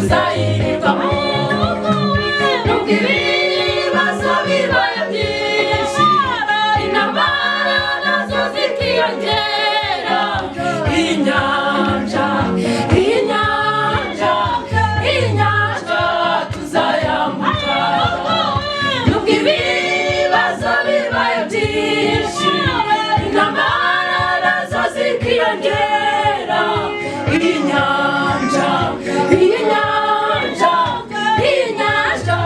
tuzayivamo. Nubwo ibibazo bibaye byinshi, intambara nazo zikiyongera, inyanja, inyanja, inyanja tuzayambuka. Nubwo ibibazo bibaye byinshi, intambara nazo zikiyongera, inyanja, inyanja, inyanja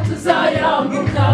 tuzayambuka.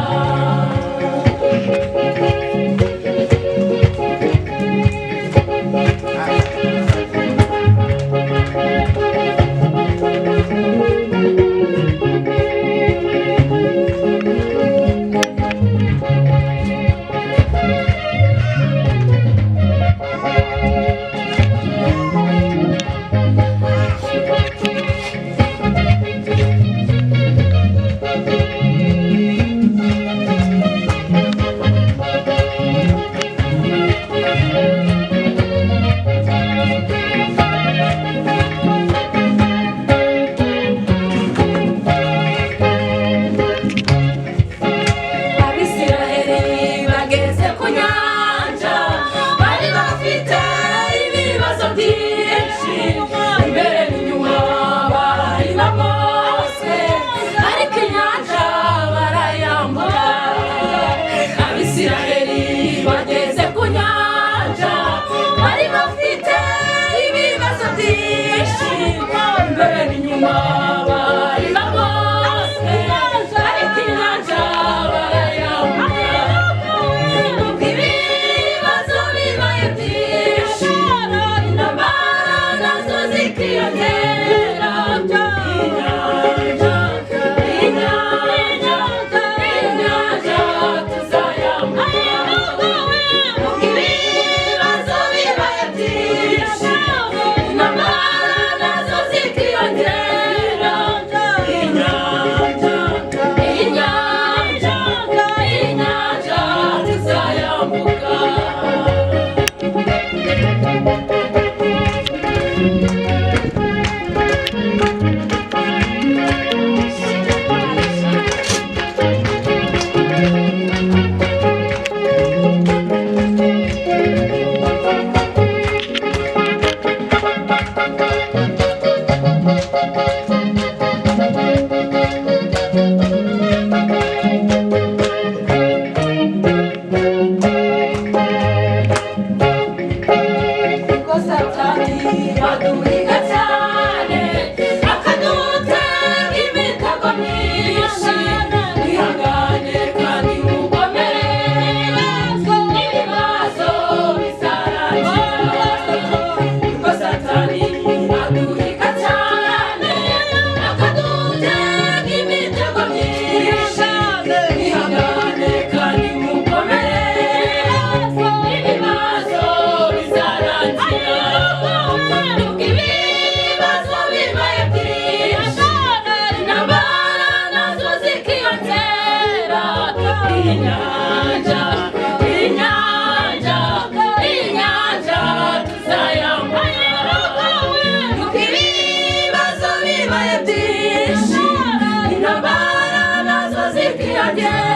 Abisiraheli bageze ku nyanja, bari bafite ibibazo byinshi, imbere n'inyuma bari bamose, ariko inyanja barayambuka. Abisiraheli bageze ku nyanja, bari bafite ibibazo byinshi, imbere n'inyuma bari bamose, ariko inyanja barayambuka. Nubwo ibibazo bibaye byinshi, intambara nazo zikiyongera, inyanja, inyanja, inyanja tuzayambuka. Nubwo ibibazo bibaye byinshi, intambara nazo zikiyongera, inyanja, inyanja, inyanja tuzayambuka. Kuko Satani aduhiga cyane, akadutega imitego myinshi, mwihangane kandi mukomere, ibibazo bizarangira. Kuko Satani aduhiga cyane, akadutega imitego myinshi, mwihangane kandi mukomere, ibibazo bizarangira. Nubwo ibibazo bibaye byinshi, intambara nazo zikiyongera, inyanja, inyanja, inyanja tuzayambuka. Nubwo ibibazo bibaye byinshi, intambara nazo zikiyongera.